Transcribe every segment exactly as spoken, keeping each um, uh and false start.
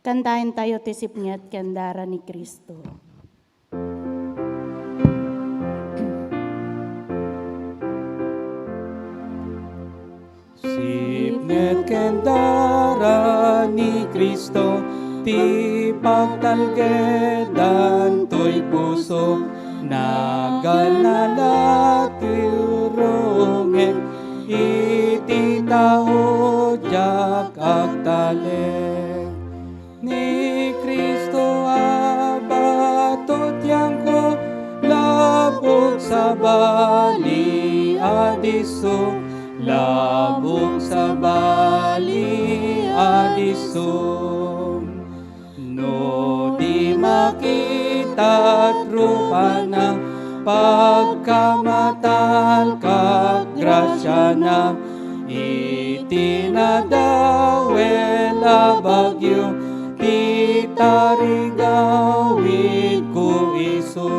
Kantaentayo ti sipnget ken dara ni Cristo. Sipnget ken dara ni Cristo ti pagtalgedan toy puso, naganna la ti urongek iti tao diak agtalek. Ni Cristo a batutianko, labok sabali a disso, labok sabali a disso. No di makitat rupana, pagkamatalkak grasiana, iti nadawel a bagyo, ti tarigawidko isu.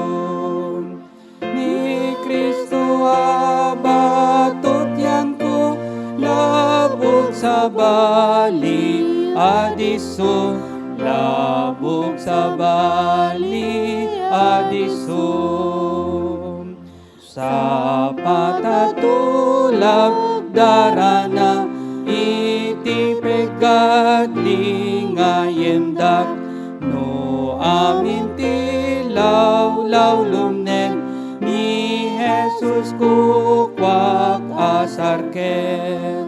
Ni Cristo a batutianko, labok sabali a disso, labok sabali a disso. Sapata tulak darana iti peggat lingayendak, no amin ti lawlawlomnek ni Jesus kukuak a sarkek.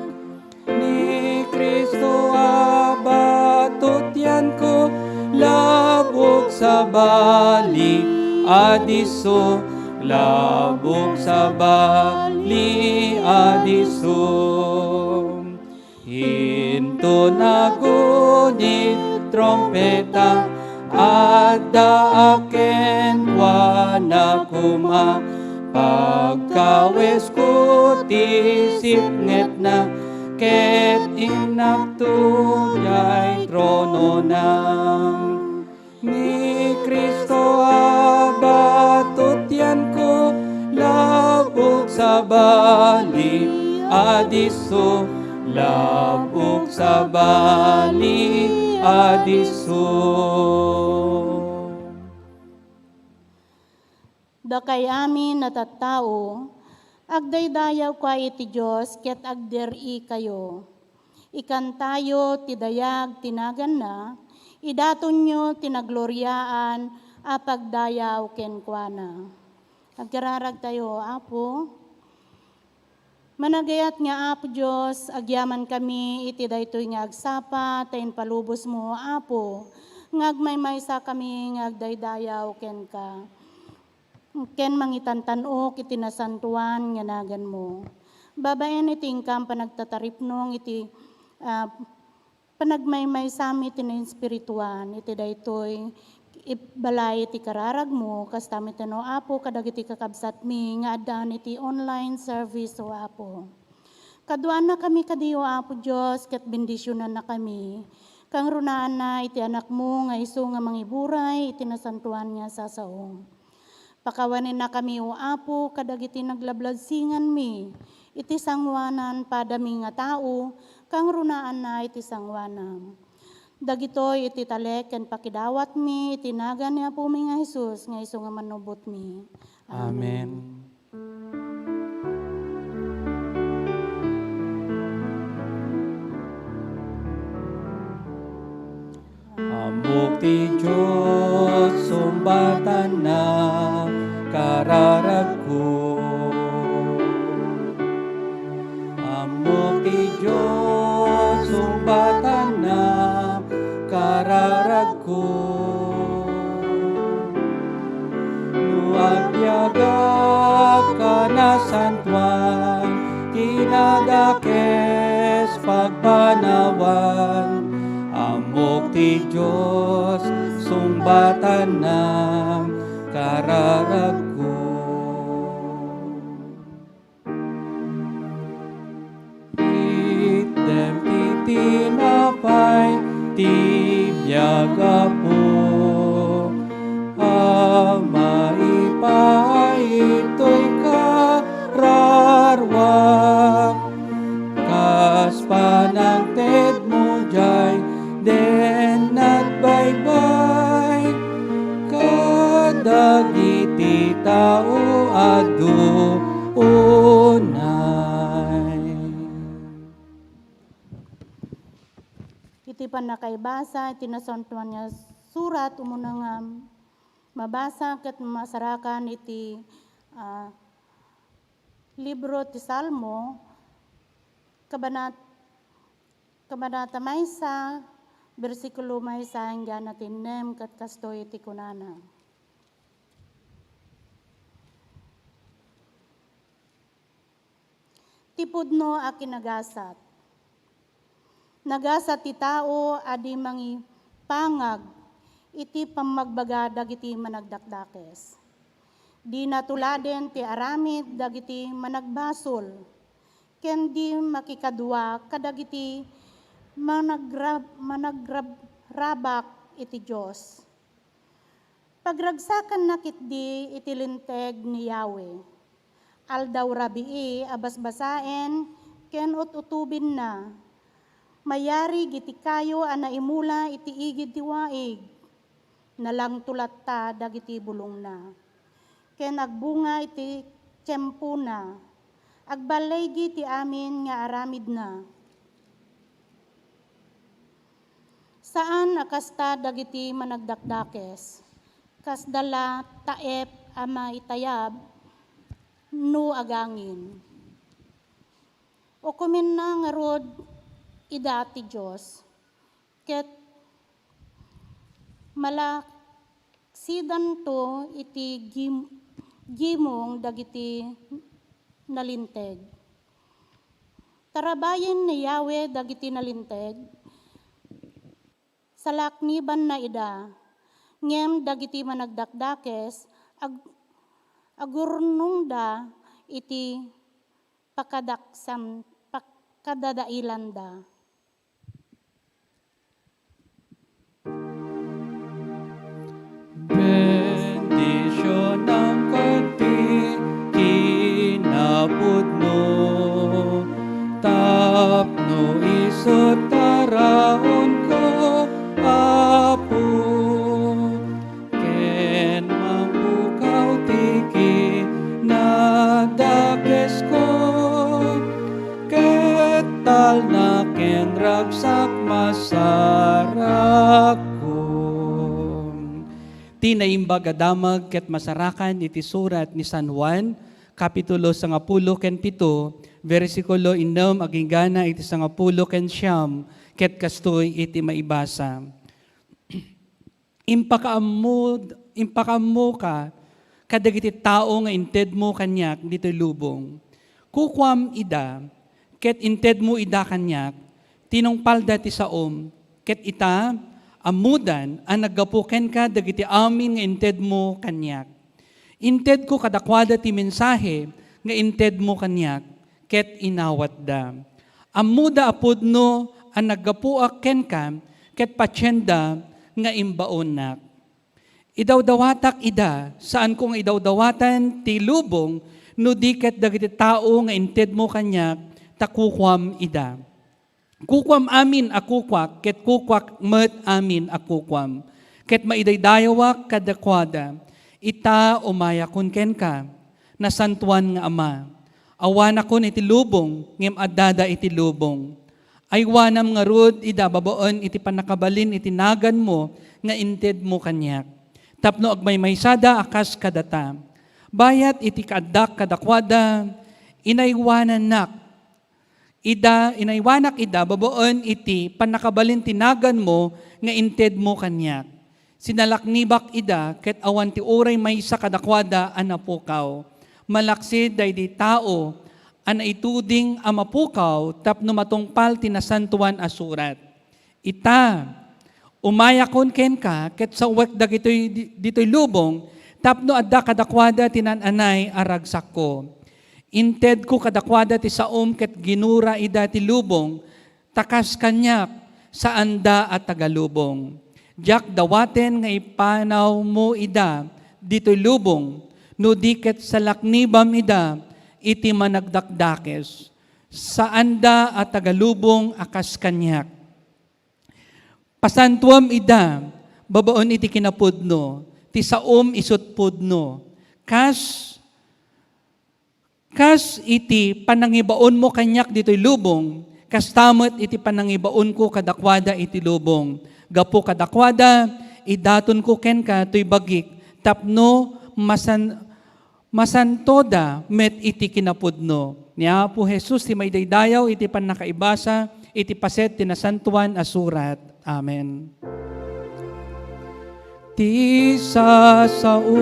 Ni Cristo a batutianko, labok sabali a disso, labok sabali a disso. Inton agunit trumpeta, adda a kenkuana koma, pagkawesko ti sipngetna, ket innakto diay tronona. Ni Cristo a batutianko, labok sabali a disso, labok sabali a disso. Dakay amin a tattao, agdaydayawka iti Dios ket agder-ikayo. Ikantayo ti dayag ti naganna, idatonyo ti nagloriaan a pagdayaw kenkuana. Agkararagtayo, Apo. Managayat nga Apo Dios, agyamankami iti daytoy nga agsapa ta impalubosmo, Apo, nga agmaymaysakami nga agdaydayaw kenka ken mangitantan-ok iti nasantoan nga naganmo. Babaen iti inkam panagtataripnong iti, ah, panagmaymaysami ti naespirituan iti daytoy ip-, balay iti kararagmo, kasta met no, Apo, kadagiti kakabsatmi nga addaan iti online service, O Apo. Kaduanakami kadi, O Apo Dios, ket bendisionannakami. Kangrunaanna iti Anakmo nga isu nga mangiburay iti nasantoan nga sasao. Pakawanennakami, O Apo, kadagiti naglabladsinganmi iti sangoanan padami nga tao, kangrunaanna iti sangoanam. Dagitoy iti talek ken pakidawatmi iti nagan ni Apomi nga Jesus nga isu nga Mannubbotmi. Amen. Amen. Ammok ti Dios, sungbatanna, kararagko. Ammok ti Dios, sungbatanna, kararagko. No agbiagak a nasantoan, ti nadakes pagpanawan, ammok ti Dios, sungbatanna, kararagko. Itdem ti tinapay ti biag, Apo, a maipaay toy kararuak, kas panangtedmo diay, dennat tao adu unay. Iti pannakaibasa iti Nasantoan nga Surat, umuna nga mabasa ket masarakan iti, ah, libro ti Salmo, kabanat-, kabanata maysa, bersikulo maysa inggana ti nem, ket kastoy ti kunana. Ti pudno a kinagasat. Nagasat ti tao a di mangipangag iti pammagbaga dagiti managdakdakes. Dina tuladen ti aramid dagiti managbasol, ken di makikadua kadagiti managrab-, managrabrabak iti Dios. Pagragsakanna ketdi iti linteg ni Yahweh. Aldaw rabii a basbasaen ken ut-utobinna. Mayarig iti kayo a naimula iti igid ti waig. Nalangto latta dagiti bulongna. Ken agbunga iti tiempona. Agballigi ti amin nga aramidna. Saan a kasta dagiti managdakdakes, kasda la taep a maitayab no agangin. Ukomenna ngarud ida ti Dios, ket malaksidanto iti gim-, gimong dagiti nalinteg. Tarabayen ni Yahweh dagiti nalinteg, salaknibanna ida, ngem dagiti managdakdakes, ag-, agurnongda iti pakadaksam-, pakadadailanda. Bendisionam kadi kinapudno, tapno isu taraonko, Apo, ken mampukaw ti kinadakesko, ket talna ken ragsak masarakko. Ti Naimbag a Damag ket masarakan iti surat ni San Juan, kapitulo sangapulo ken pito, bersikulo innem agingga iti sangapulo ken siam, ket kastoy iti maibasa. Impakaammo-, impakaammoka kadagiti tao nga intedmo kaniak ditoy lubong. Kukuam ida, ket intedmo ida kaniak, tinungpalda ti saom, ket ita, ammodan a naggapu kenka dagiti amin nga intedmo kaniak. Intedko kadakuada ti mensahe nga intedmo kaniak, ket inawatda. Ammoda a pudno a naggapuak kenka, ket patienda nga imbaonnak. Idawdawatak ida, saanko nga idawdawatan ti lubong, no di ket dagiti tao nga intedmo kaniak, ta kukuam ida. Kukuam amin a kukuak, ket kukuak met amin a kukuam. Ket maidaydayawak kadakuada, ita umayakon kenka, nasantoan nga Ama. Awanakon iti lubong, ngem addada iti lubong. Aywanam ngarud ida babaen iti pannakabalin iti naganmo nga intedmo kaniak, tapno agmaymaysada a kas kadata. Bayat iti kaaddak kadakuada, inaywanannak ida, inaywanak ida babaen iti pannakabalin ti naganmo nga intedmo kaniak. Sinalaknibak ida ket awan ti uray maysa kadakuada a napukaw, malaksid daydi tao a naituding a mapukaw tapno matungpal ti Nasantoan a Surat. Ita, umayakon kenka ket sawek dagitoy di-, ditoy lubong tapno adda kadakuada ti naan-anay a ragsakko. Intedko kadakuada ti saom ket ginura ida ti lubong, ta kas kaniak, saanda a tagalubong. Diak dawaten nga ipanawmo ida ditoy lubong, no di ket salaknibam ida iti managdakdakes. Saanda a tagalubong a kas kaniak. Pasantuam ida babaen iti kinapudno, ti saom isut pudno, Kas, kas iti panangibaonmo kaniak ditoy lubong, kasta met iti panangibaonko kadakuada iti lubong. Gapu kadakuada, idatonko kenka toy bagik tapno masan-, masantoda met iti kinapudno. Ni Apo Jesus ti maidaydayaw iti pannakaibasa iti paset ti Nasantoan a Surat. Amen. Ti sasao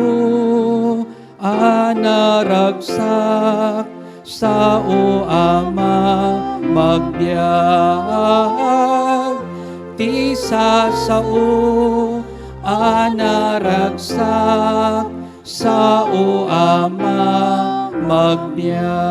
a naragsak, sao a mamagbiag. Ti sasao a naragsak, sao a mamagbiag.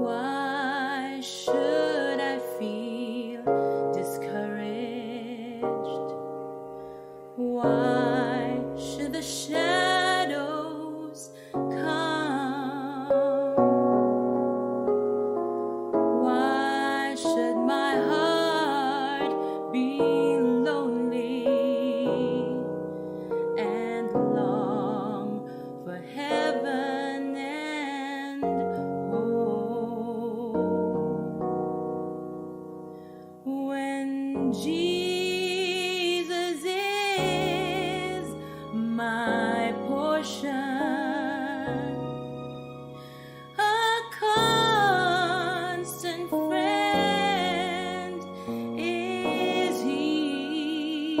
Why should I feel discouraged? Why should the shadows come? Why should my heart be lonely and long for heaven and home? When Jesus is my portion, a constant friend is he.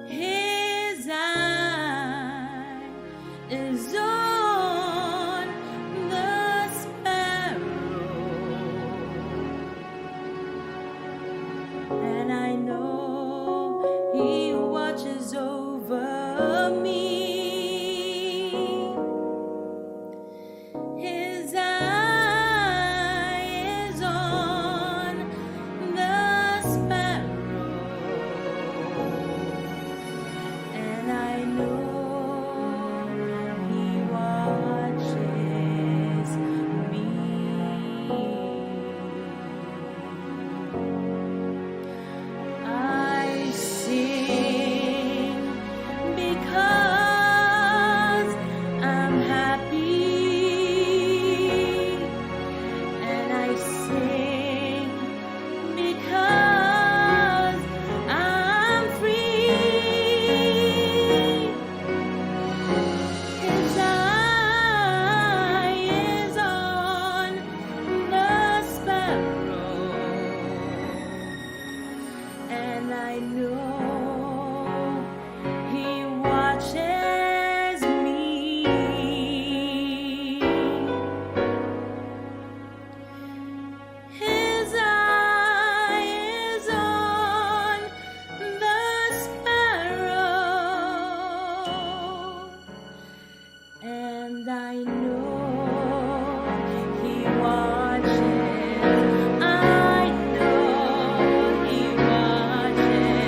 His eye is on the sparrow, and I know he watches over me. His eye is on the sparrow, and I know he watches me. I sing because I'm happy, and I sing because I'm free. His eye is on the sparrow, and I know he watches me. His eye is on the sparrow, and I know he watches. I know he watches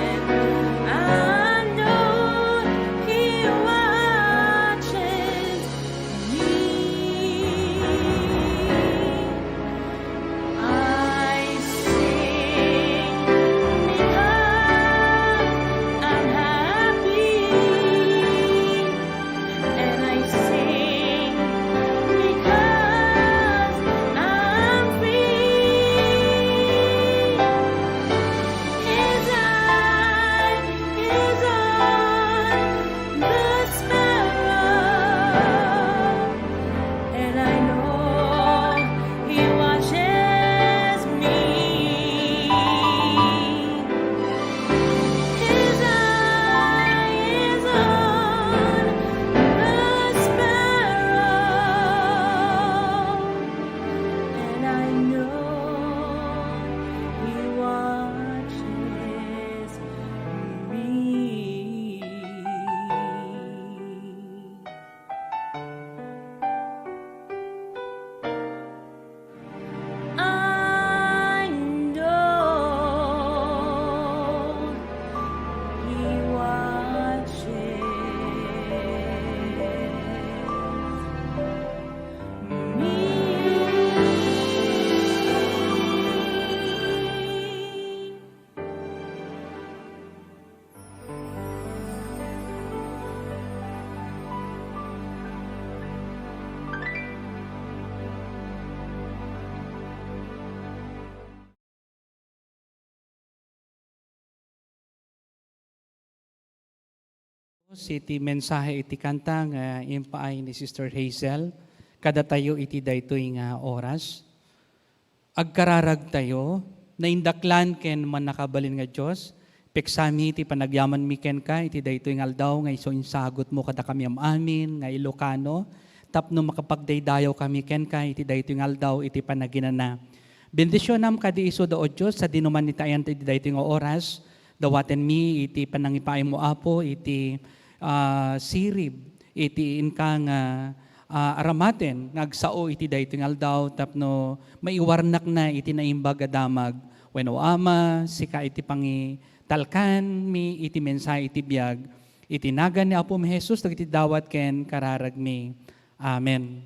iti mensahe iti kanta nga impaay ni Sister Hazel kadatayo iti daytoy nga oras. Agkararagtayo, naindaklan ken mannakabalin nga Dios, peksami ti panagyamanmi kenka iti daytoy nga aldaw nga isu insagutmo kadakami am-amin nga Ilocano, tapno makapagdaydayawkami kenka iti daytoy nga aldaw iti panaginana. Bendisionam kadi isuda, O Dios, sadino man iti ayanto iti daytoy nga oras, dawatenmi iti panangipaaymo, Apo, iti, ah, sirib, iti inka nga, ah, aramaten nga agsao iti daytoy nga aldaw tapno maiwarnakna iti naimbag a damag. Wenno, Ama, sika iti pangitalkanmi iti mensahe iti biag. Iti nagan ni Apomi Jesus, dagiti dawat ken kararagmi. Amen.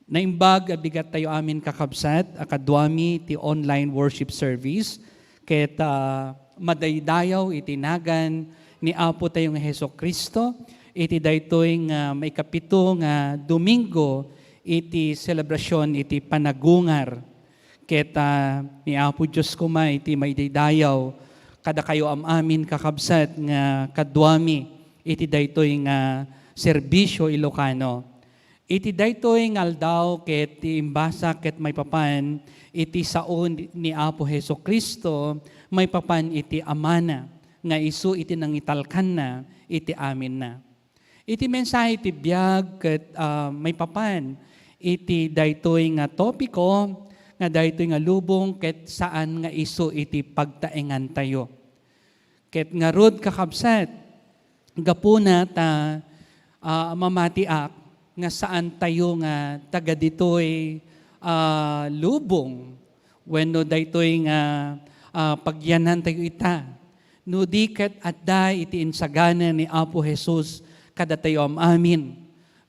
Naimbag a bigat tayo amin, kakabsat, a kaduami ti online worship service, ket, ah, madaydayaw iti nagan ni Apo tayo nga Jesu-Cristo, iti daytoy nga maikapito nga Domingo iti selebrasyon iti panagungar. Ket, ah, ni Apo Dios koma iti maidaydayaw kadakayo am-amin, kakabsat, nga kaduami iti daytoy nga serbisyo Ilocano. Iti daytoy nga aldaw ket ti imbasa ket maipapan iti sao ni Apo Jesu-Cristo, maipapan iti Amana, nga isu iti nangitalkanna iti aminna. Iti mensahe ti biag ket, ah, maipapan iti daytoy nga topiko, nga daytoy nga lubong ket saan nga isu iti pagtaengantayo. Ket ngarud, kakabsat, gapuna ta, ah, mamatiak nga saan tayo nga taga ditoy, ah, lubong wenno daytoy nga, ah, pagyanan tayo ita, no di ket adda iti insagana ni Apo Jesus kadatayo am-amin.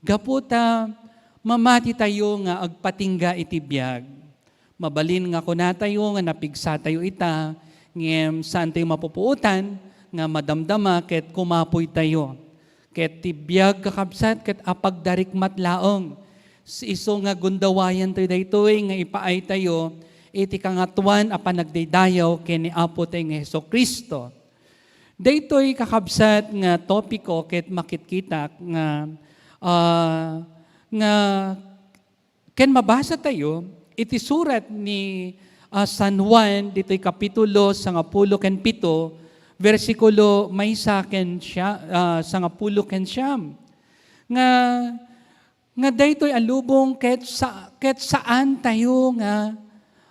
Gapu ta mamati tayo nga agpatingga iti biag. Mabalin nga kunatayo nga napigsatayo ita, ngem saantayo mapupuotan nga madamdama ket kumapoytayo. Ket ti biag, kakabsat, ket apagdarikmat laeng. Isu nga gundawayantayo daytoy nga ipaaytayo iti Kangatoan a panagdaydayaw ken ni Apo tayo nga Jesu-Cristo. Daytoy, kakabsat, nga topiko ket makitkitak nga, ah, nga ken mabasa tayo iti surat ni, ah, San Juan, ditoy kapitulo sangapulo ken pito, bersikulo maysa ken sia-, ah, sangapulo ken siam, nga, nga daytoy a lubong ket sa-, ket saan tayo nga,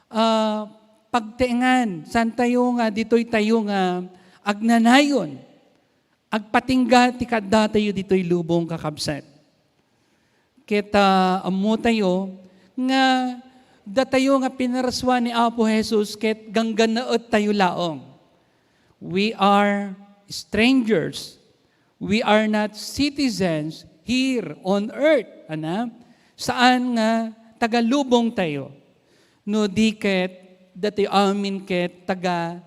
ah, pagtaengan, saan tayo nga ditoy tayo nga agnanayon. Agpatingga ti kaadda tayo ditoy lubong, kakabsat. Ket, ah, ammo tayo nga datayo nga pinarsuan ni Apo Jesus ket ganggannaet tayo laeng. We are strangers. We are not citizens here on earth. Ana? Saan nga taga lubong tayo. No di ket datayo amin ket taga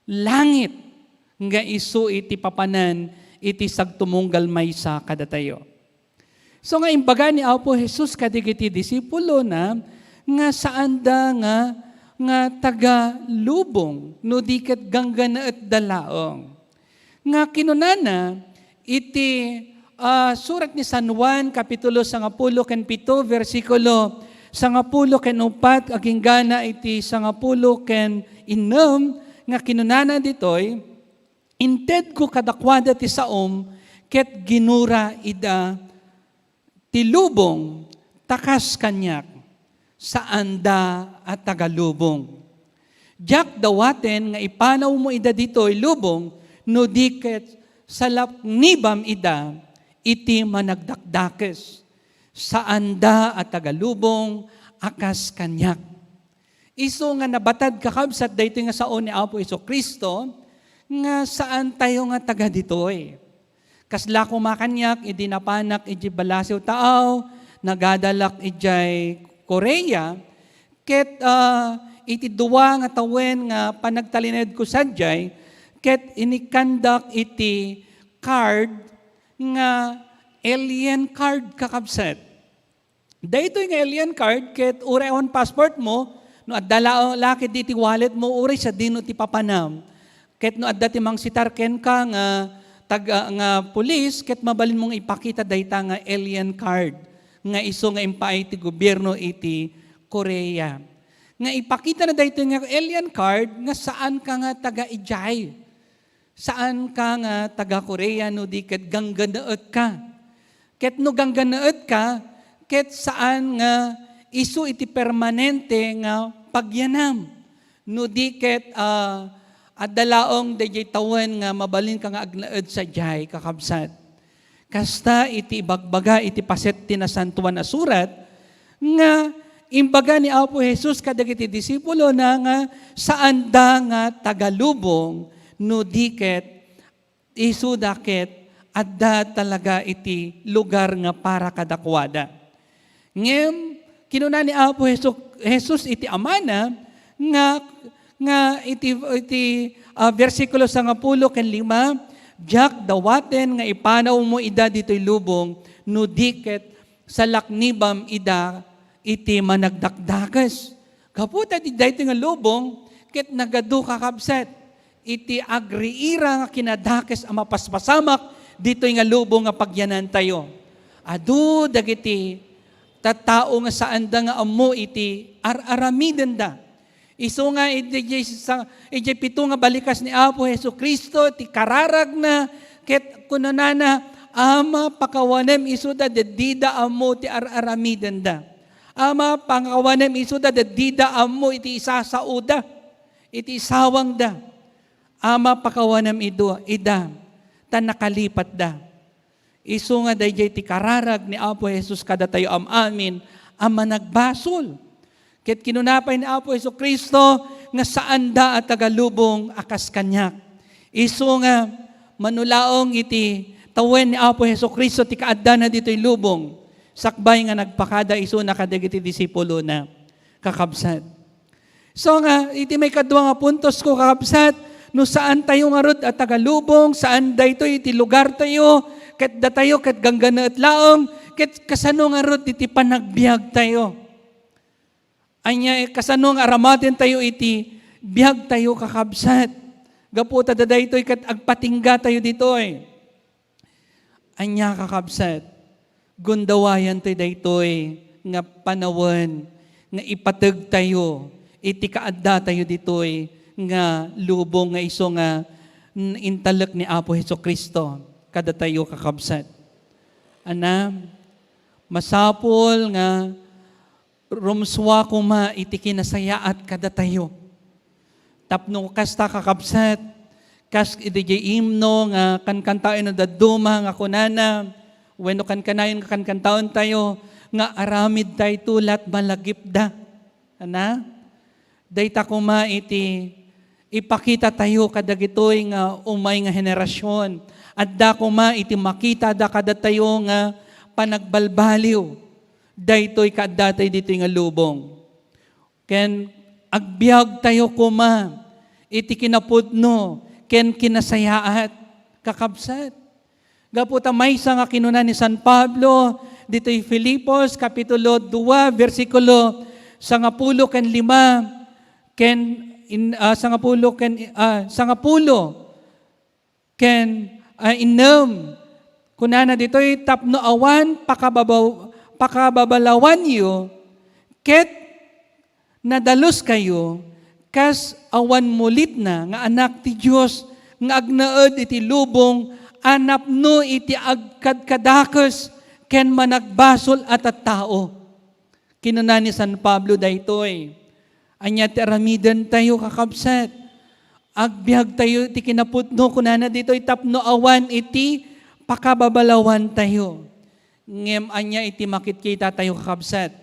langit nga isu iti papanan iti sagtumunggal maysa kadatayo. So nga imbaga ni Apo Jesus kadagiti disipulona nga saanda nga, nga taga lubong, no di ket ganggannaetda laeng. Nga kinunana iti, ah, surat ni San Juan, kapitulo sangapulo ken pito, bersikulo sangapulo ken uppat, aginggana iti sangapulo ken innem, nga kinunana ditoy, "Intedko kadakuada ti saom, ket ginura ida ti lubong, ta kas kaniak, saanda a taga lubong. Diak dawaten nga ipanawmo ida ditoy lubong, no di ket salaknibam ida iti managdakdakes. Saanda a taga lubong a kas kaniak." Isu nga nabatad, kakabsat, daytoy nga sao ni Apo Jesu-Cristo nga saan tayo nga taga ditoy. Kasla koma kaniak idi napanak idiay Palacio Taaw, nagadalak idiay Korea, ket, ah, iti dua nga tawen nga panagtalinaedko sadiay, ket inikkandak iti card nga alien card, kakabsat. Daytoy nga alien card, ket uray awan passport mo, no adda la-, la ketdi iti wallet mo, uray sadino ti papanam. Ket no adda ti mangsitar kenka nga taga, nga pulis, ket mabalinmo nga ipakita dayta nga alien card nga isu nga impaay ti gobierno iti Korea. Nga ipakitana daytoy nga alien card nga saan ka nga taga idiay. Saan ka nga taga Korea no di ket ganggannaet ka. Ket no ganggannaet ka, ket saan nga isu iti permanente nga pagyanam. No di ket, ah, adda laeng daydiay tawen nga mabalinka nga agnaed sadiay, kakabsat. Kasta iti ibagbaga iti paset ti Nasantoan a Surat nga imbaga ni Apo Jesus kadagiti disipulona nga saanda nga taga lubong no di ket isuda ket adda talaga iti lugar nga para kadakuada. Ngem kinuna ni Apo Jesu-, Jesus iti Amana nga, nga iti, iti, ah, bersikulo sangapulo ken lima, "Diak dawaten nga ipanawmo ida ditoy lubong, no di ket salaknibam ida iti managdakdakes." Gapu ta di daytoy nga lubong, ket nagadu, kakabsat, iti agriira nga kinadakes a mapaspasamak ditoy nga lubong nga pagyanantayo. Adu dagiti tattao nga saanda nga ammo iti ar-aramidenda. Isu nga iti, iti sa, iti pito nga balikas ni Apo Jesu-Cristo, ti kararagna, ket kunanana, "Ama, pakawanem isuda, dida ammo ti ar-aramidenda. Ama, pakawanem isuda, dida ammo iti isasaoda, iti isawangda. Ama, pakawanem idu-, ida, ta nakalipatda." Isu nga daydiay ti kararag ni Apo Jesus kadatayo am-amin a managbasol. Ket kinuna pay ni Apo Jesu-Cristo nga saanda a taga lubong a kas kaniak. Isu nga mano laeng iti tawen ni Apo Jesu-Cristo ti kaaddana ditoy lubong, sakbay nga nagpakada isuna kadagiti disipulona, kakabsat. So nga, iti maikadua nga puntos ko, kakabsat, no saan tayo ngarud a taga lubong, saan daytoy iti lugar tayo, ket datayo, ket ganggannaet laeng, ket kasano ngarud iti panagbiag tayo? Ania, kasano nga aramaten tayo iti biag tayo, kakabsat? Gapu ta daytoy ket agpatingga tayo ditoy. Ania, kakabsat, gundawayan toy daytoy nga panawen nga ipateg tayo iti kaadda tayo ditoy nga lubong nga isu nga n-, intalek ni Apo Jesu-Cristo kadatayo, kakabsat. Ana, masapul nga rumsua koma iti kinasayaat kadatayo. Tapno kasta, kakabsat, kas iti diay imno nga kankantaen no dadduma nga kunana, wenno kankanayon nga kankantaen tayo, nga aramid tayo tulat malagipda. Ana? Dayta koma iti ipakita tayo kadagitoy nga umay nga henerasyon. Adda koma iti makitada kadatayo nga panagbalbaliw. Daytoy kaadda tayo ditoy nga lubong. Ken agbiag tayo koma iti kinapudno ken kinasayaat, kakabsat. Gapu ta maysa nga kinuna ni San Pablo ditoy Filipos, kapitulo dua, bersikulo sangapulo ken lima, ken in-, ah, sangapulo ken, ah, sangapulo ken, ah, innem. Kunana ditoy, "Tapno awan pakababaw-, pakababalawanyo, ket nadaluskayo, kas awan mulitna nga anak ti Dios nga agnaed iti lubong a napno iti agkadkadakes ken managbasol a tattao." Kinuna ni San Pablo daytoy. Ania ti aramidentayo, kakabsat? Agbiagtayo iti kinapudno, kunana ditoy, tapno awan iti pakababalawantayo. Ngem ania iti makitkitatayo, kakabsat?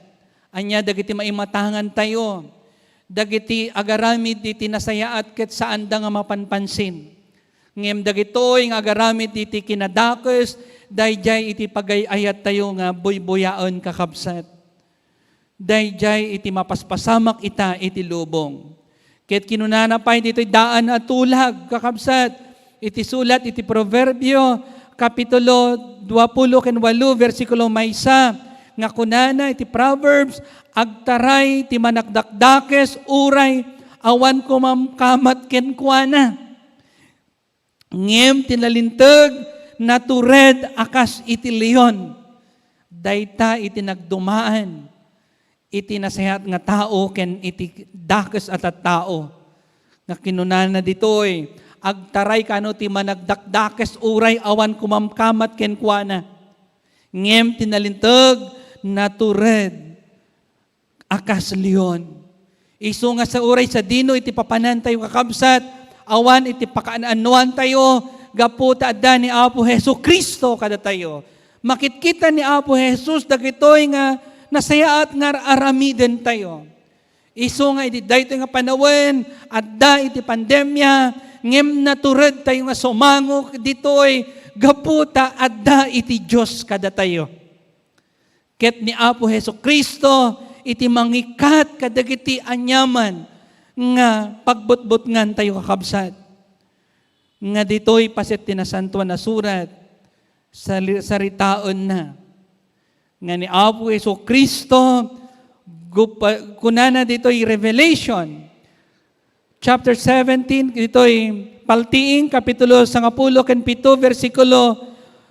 Ania dagiti maimatangantayo? Dagiti agaramid iti nasayaat ket saanda nga mapanpansin. Ngem dagitoy nga agaramid iti kinadakes, daydiay iti pagay-ayattayo nga buybuyaen, kakabsat. Daydiay iti mapaspasamak ita iti lubong. Ket kinunana pay ditoy daan a tulag, kakabsat, iti sulat iti Proverbio, kapitulo duapulo ken walo, bersikulo maysa, nga kunana iti Proverbs, "Agtaray ti manakdakdakes uray awan kumamkamat kenkuana." Ngem ti nalinteg, natured a kas iti leon. Dayta iti nagdumaan iti nasayaat nga tao ken iti dakes a tattao. Nga kinunana ditoy, "Agtaray kano ti managdakdakes uray awan kumamkamat kenkuana. Ngem ti nalinteg, natured a kas leon." Isu nga sa uray sadino iti papanantayo, kakabsat, awan iti pakaannuantayo gapu ta adda ni Apo Jesu-Cristo kadatayo. Makitkita ni Apo Jesus dagitoy nga nasayaat nga ar-aramidentayo. Isu nga iti daytoy nga panawen, adda iti pandemia, ngem naturedtayo nga sumango ditoy gapu ta adda iti Dios kadatayo. Ket ni Apo Jesu-Cristo iti mangikkat kadagiti aniaman nga pagbutbutngantayo, kakabsat. Nga ditoy paset ti Nasantoan a Surat, sali-, saritaenna nga ni Apo Jesu-Cristo, gupa-, kunana ditoy Revelation, chapter seventeen, ditoy Paltiing, kapitulo sangapulo ken pito, bersikulo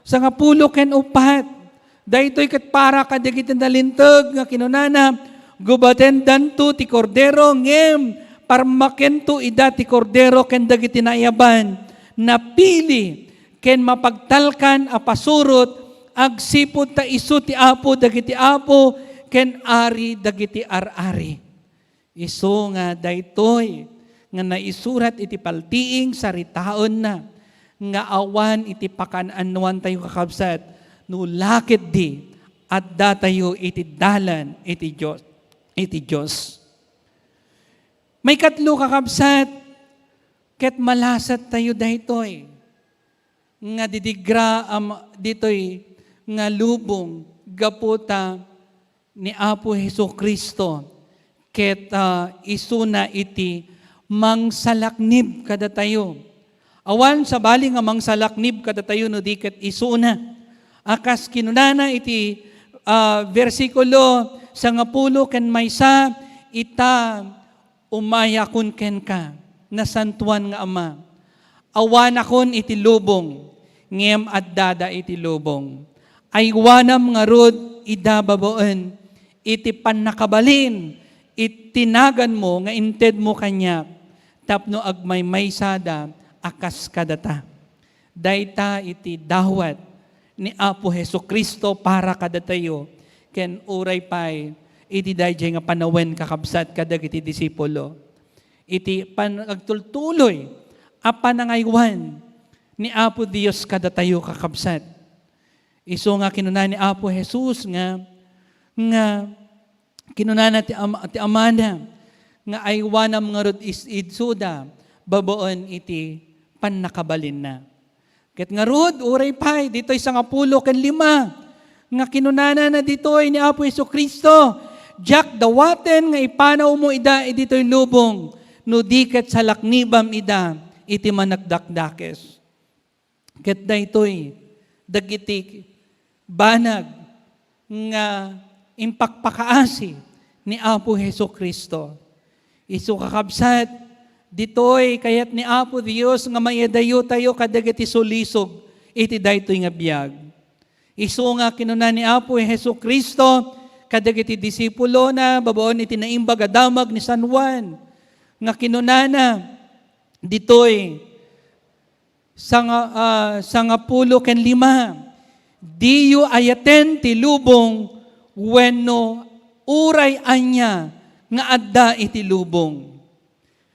sangapulo ken uppat. Daytoy ket para kadagiti nalinteg nga kinunana, "Gubatendanto ti Kordero, ngem parmakento ida ti Kordero ken dagiti naayaban, napili, ken mapagtalkan a pasurot, agsipud ta isu ti Apo dagiti apo ken Ari dagiti ar-ari." Isu nga daytoy nga naisurat iti Paltiing, saritaenna nga awan iti pakaan-annuantayo, kakabsat, no la ketdi addatayo iti dalan iti Dios, iti Dios. Maikatlo, kakabsat, ket malasattayo daytoy nga didigra am-, ditoy nga lubong gapu ta ni Apo Jesu-Cristo ket, ah, isuna iti mangsalaknib kadatayo. Awan sabali nga mangsalaknib kadatayo no di ket isuna. A kas kinunana iti, ah, bersikulo sangapulo ken maysa, "Ita, umayakon kenka, Nasantoan nga Ama. Awanakon iti lubong, ngem addada iti lubong. Aywanam ngarud ida babaen iti pannakabalin iti naganmo nga intedmo kaniak, tapno agmaymaysada a kas kadata." Dayta iti dawat ni Apo Jesu-Cristo para kadatayo, ken uray pay iti daydiay nga panawen, kakabsat, kadagiti disipulo. Iti pan-, agtultuloy a panangaywan ni Apo Dios kadatayo, kakabsat. Isu nga kinuna ni Apo Jesus nga, nga kinunana ti Ama, ti Amana, nga aywanam ngarud is-, idsuda babaen iti pannakabalinna. Ket ngarud, uray pay, ditoy sangapulo ken lima, nga kinunana na ditoy ni Apo Jesu-Cristo, "Diak dawaten nga ipanawmo ida ditoy lubong, no di ket salaknibam ida iti managdakdakes." Ket daytoy dagiti banag nga impakpakaasi ni Apo Jesu-Cristo. Isu, kakabsat, ditoy kayat ni Apo Dios nga maidayutayo kadagiti sulisog iti daytoy nga biag. Isu nga kinuna ni Apo Jesu-Cristo kadagiti disipulona babaen iti Naimbag a Damag ni San Juan, nga kinunana ditoy, sanga-, ah, sangapulo ken lima, "Diyo ayaten ti lubong wenno uray ania nga adda iti lubong.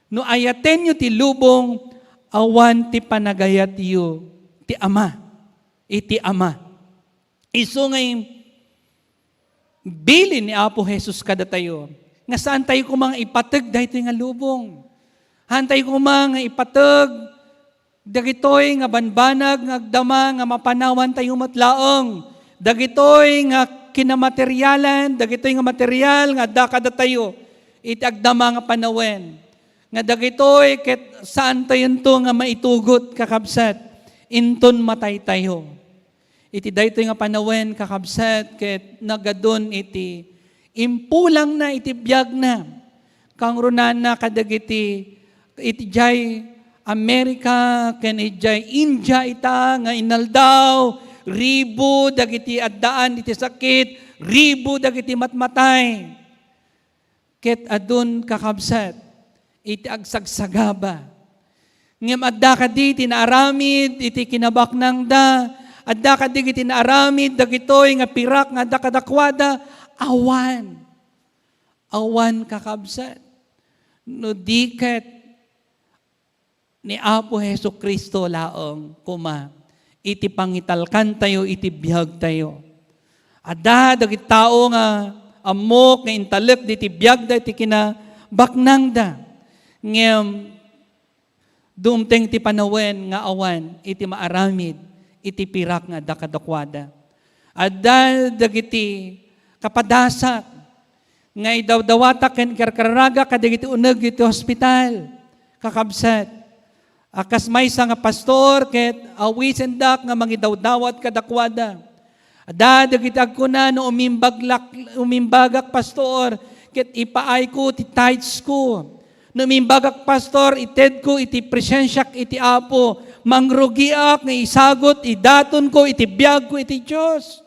No ayatenyo ti lubong, awan ti panagayatyo ti Ama, iti Ama." Isu nga bilin ni Apo Jesus kadatayo, nga saantayo koma nga ipateg daytoy nga lubong. Haantayo koma nga ipateg dagitoy nga banbanag nga agdama nga mapanawantayo met laeng. Dagitoy nga kinamaterialan, dagitoy nga material nga adda kadatayo iti agdama nga panawen. Nga dagitoy ket saantayonto nga maitugot, kakabsat, inton mataytayo. Iti daytoy nga panawen, kakabsat, ket nagadun iti impulangna iti biagna. Kangrunana kadagiti iti jay, America ken idiay India ita nga inaldaw, ribu dagiti addaan iti sakit, ribu dagiti matmatay. Ket adun, kakabsat, iti agsagsagaba. Ngem adda kadi ti naaramid iti kinabaknangda? Adda kadi iti naaramid dagitoy nga pirak nga adda kadakuada? Awan. Awan, kakabsat. No di ket ni Apo Jesu-Cristo laeng koma iti pangitalkantayo iti biagtayo. Adda dagiti tao nga ammok nga intalek diti biagda iti kinabaknangda. Ngem dumteng ti panawen nga awan iti maaramid iti pirak nga adda kadakuada. Adda dagiti kapadasak nga idawdawata ken ikarkararaga kadagiti uneg iti hospital, kakabsat. A kas maysa nga pastor ket awisendak nga mangidawdawat kadakuada. Adda dagiti agkuna, "No umimbag-, umimbagak, pastor, ket ipaayko ti tithes ko. No umimbagak, pastor, itedko iti presensiak iti Apo. Mangrugiak nga isagut ti datonko iti biagko iti Dios."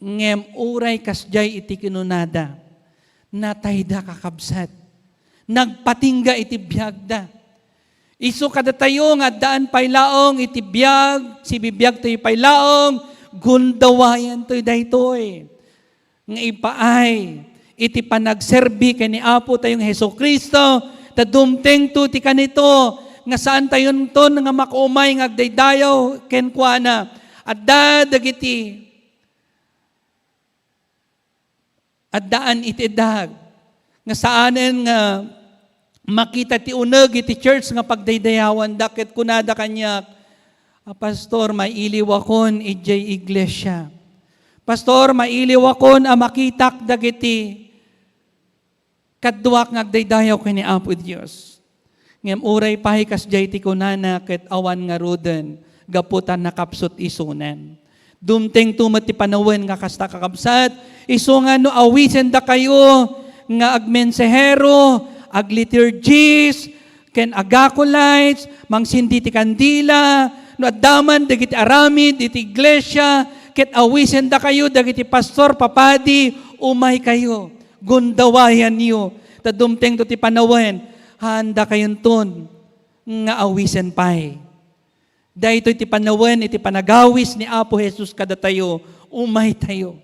Ngem uray kasdiay iti kinunada, natayda, kakabsat. Nagpatingga iti biagda. Isu kadatayo nga addaan pay laeng iti biag, sibibiagtayo pay laeng, gundawayantoy daytoy nga ipaay iti panagserbi ken ni Apo tayo nga Jesu-Cristo, ta dumtengto ti kanito nga saantayonton nga makaumay nga agdaydayaw kenkuana. Adda dagiti addaan iti edad nga saanen nga makita ti uneg iti church nga pagdaydayawanda ket kunada kaniak, "A, pastor, mailiwakon idiay iglesia. Pastor, mailiwakon a makitak dagiti kaduak nga agdaydayaw ken ni Apo Dios." Ngem uray pay kasdiay ti kunana ket awan ngaruden gapu ta nakapsut isunan. Dumtengto met ti panawen nga kasta, kakabsat, isu nga no awisendakayo nga agmensahero, agliturgist, ken agacolytes, mangsindi ti kandila, no adda man dagiti aramid iti iglesia, ket awisendakayo dagiti pastor, papadi, umaykayo, gundawayanyo, ta dumtengto ti panawen, haandakayonton nga awisen pay. Daytoy ti panawen iti panagawis ni Apo Jesus kadatayo, umaytayo.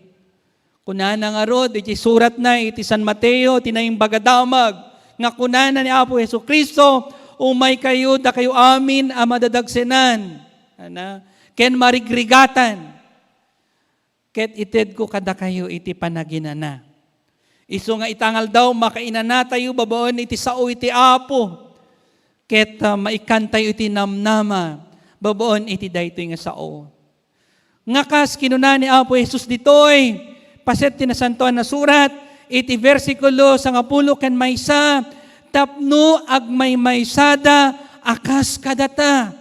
Kunana ngarud iti suratna iti San Mateo, ti Naimbag a Damag, nga kunana ni Apo Jesu-Cristo, "Umaykayo, dakayo amin a madadagsenan, ana, ken marigrigatan, ket itedko kadakayo iti panaginana." Isu nga ita nga aldaw, makainanatayo babaen iti sao iti Apo, ket, ah, maikkantayo iti namnama babaen iti daytoy nga sao. Nga kas kinuna ni Apo Jesus ditoy, paset ti Nasantoan a Surat, iti bersikulo sangapulo ken maysa, tapno agmaymaysada a kas kadata.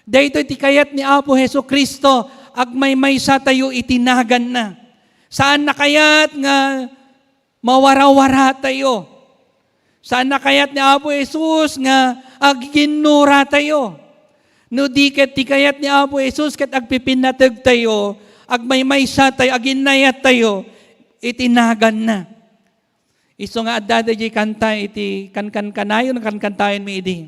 Daytoy ti kayat ni Apo Jesu-Cristo, agmaymaysatayo iti naganna. Saan na kayat nga mawarawara tayo. Saan na kayat ni Apo Jesus nga agiginnura tayo. No di ket ti kayat ni Apo Jesus ket agpipinnateg tayo, agmaymaysa tayo, aginnayat tayo iti naganna. Isu nga adda daydiay kanta iti kankankanayon, kankantayon mi idi.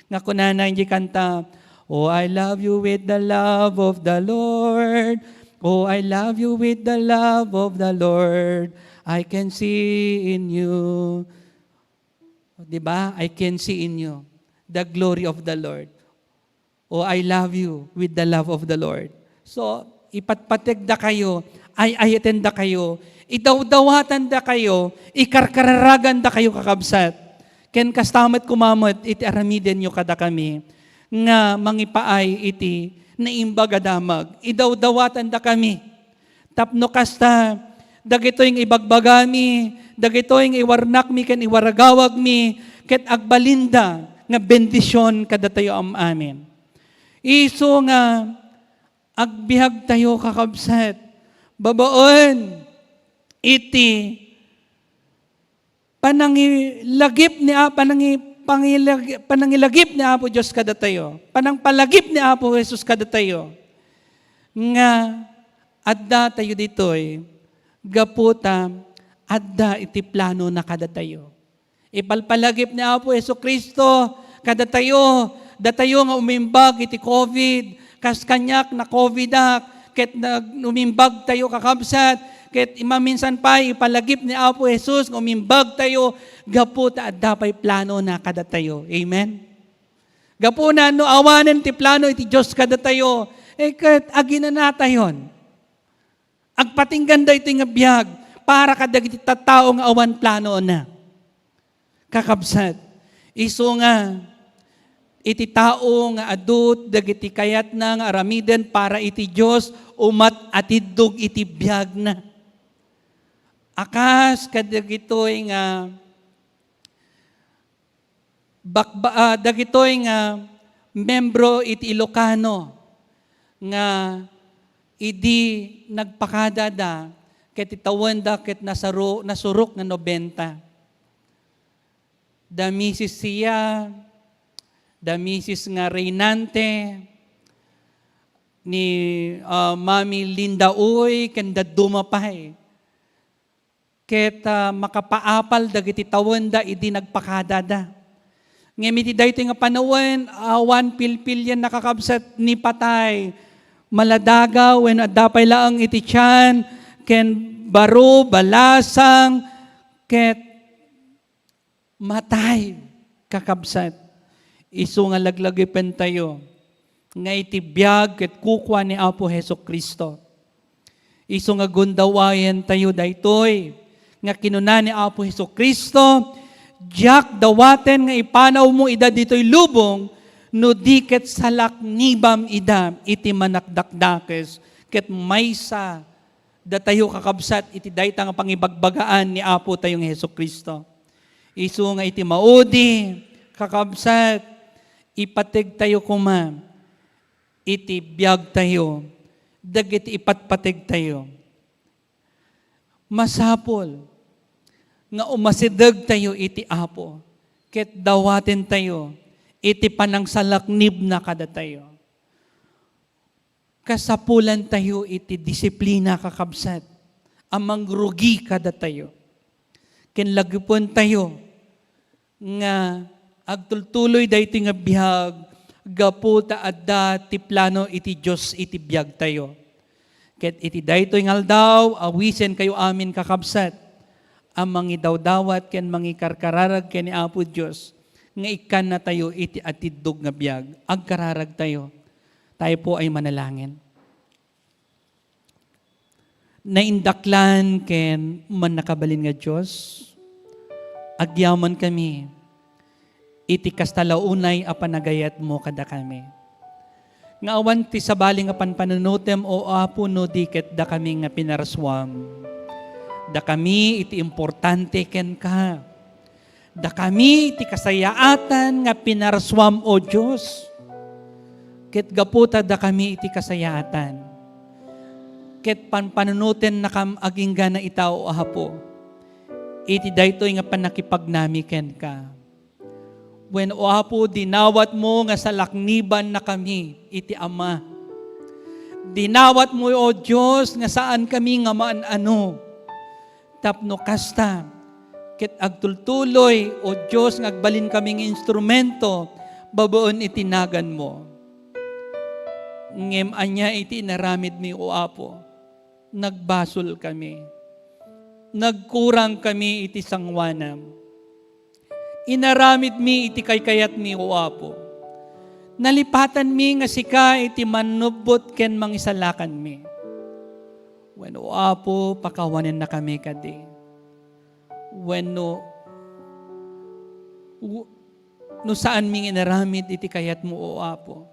Nga kunana iti kanta, "Oh, I love you with the love of the Lord. Oh, I love you with the love of the Lord. I can see in you." Di ba? "I can see in you the glory of the Lord. Oh, I love you with the love of the Lord." So, ipatpategda kayo, ay-ayatenda kayo, idawdawatanda kayo, ikarkararaganda kayo, kakabsat. Ken kasta met kumamet iti aramidenyo kadakami nga mangipaay iti Naimbag a Damag. Idawdawatanda kami. Tapno kasta, dagitoy nga ibagbagami, dagitoy nga iwarnakmi ken iwaragawagmi, ket agbalinda nga bendision kadatayo am-amin. Isu nga agbiagtayo, kakabsat, babaen iti panangilagip ni A-, panangi-, pangilag-, panangilagip ni Apo Dios kadatayo, panangpalagip ni Apo Jesus kadatayo, nga adda tayo ditoy gapu ta adda iti plano na kadatayo. Ipalpalagip ni Apo Jesu-Cristo kadatayo, datayo nga umimbag iti covid, kas kaniak na-covidak, ket nag-, umimbag tayo, kakabsat, ket maminsan pay ipalagip ni Apo Jesus nga umimbag tayo gapu ta adda pay plano na kadatayo. Amen? Gapuna, no awanen ti plano iti Dios kadatayo, eh, ket aginanatayon. Agpatinggan daytoy nga biag para kadagiti tattao nga awan planona. Kakabsat, isu nga iti tao nga adu dagiti kayatna nga aramiden para iti Dios, umat atiddog iti biagna. Akas kadagitoy nga bakba-, ah, dagitoy nga membro iti Ilocano nga idi nagpakadada ket itawenda ket nasaro-, nasurok nga nobenta. Da misis siya, da misis nga reynante, ni, ah, Mami Linda Uy, ken dadduma pay. Ket, ah, makapaapal dagiti tawenda idi nagpakadada. Ngem iti daytoy nga panawen, awan pilpilian, nakakabsat, ni patay, maladaga, wenno adda pay laeng iti tian, ken baro, balasang, ket matay, kakabsat. Isu nga laglagipentayo nga iti biag ket kukua ni Apo Jesu-Cristo. Isu nga gundawayentayo daytoy nga kinuna ni Apo Jesu-Cristo, "Diak dawaten nga ipanawmo ida ditoy lubong, no di ket salaknibam ida iti manakdakdakes." Ket maysa datayo, kakabsat, iti dayta nga pangibagbagaan ni Apo tayo nga Jesu-Cristo. Isu nga iti maudi, kakabsat, ipategtayo koma iti biagtayo dagiti ipatpategtayo. Masapul nga umasidegtayo iti Apo ket dawatentayo iti panangsalaknibna kadatayo. Kasapulantayo iti disiplina, kakabsat, a mangrugi kadatayo. Ken lagipentayo nga agtultuloy daytoy nga biag gapu ta adda ti plano iti Dios iti biagtayo. Ket iti daytoy nga aldaw, awisenkayo amin, kakabsat, a mangidawdawat ken mangikarkararag ken ni Apo Dios nga ikkannatayo iti atiddog nga biag. Agkararagtayo. Tayo po ay manalangin. Naindaklan ken mannakabalin nga Dios, agyamankami iti kasta la unay a panagayatmo kadakami. Nga awan ti sabali nga panpanunotem, O Apo, no di ket dakami nga pinarsuam. Dakami iti importante kenka. Dakami iti kasayaatan nga pinarsuam, O Dios. Ket gapu ta dakami iti kasayaatan, ket panpanunotennakam agingga ita, O Apo, iti daytoy nga pannakipagnami kenka. Wen, O Apo, dinawatmo nga salaknibannakami iti Ama. Dinawatmo, O Dios, nga saankami nga maan-ano. Tapno kasta, ket agtultuloy, O Dios, nga agbalinkami nga instrumento babaen iti naganmo. Ngem ania iti inaramidmi, O Apo? Nagbasolkami. Nagkurangkami iti sangoanam. Inaramidmi iti kaykayatmi, O Apo. Nalipatanmi nga sika iti mannubbot ken mangisalakanmi. Wen, O Apo, pakawanennakami kadi. Wenno, w-, no saanmi nga inaramid iti kayatmo, O Apo.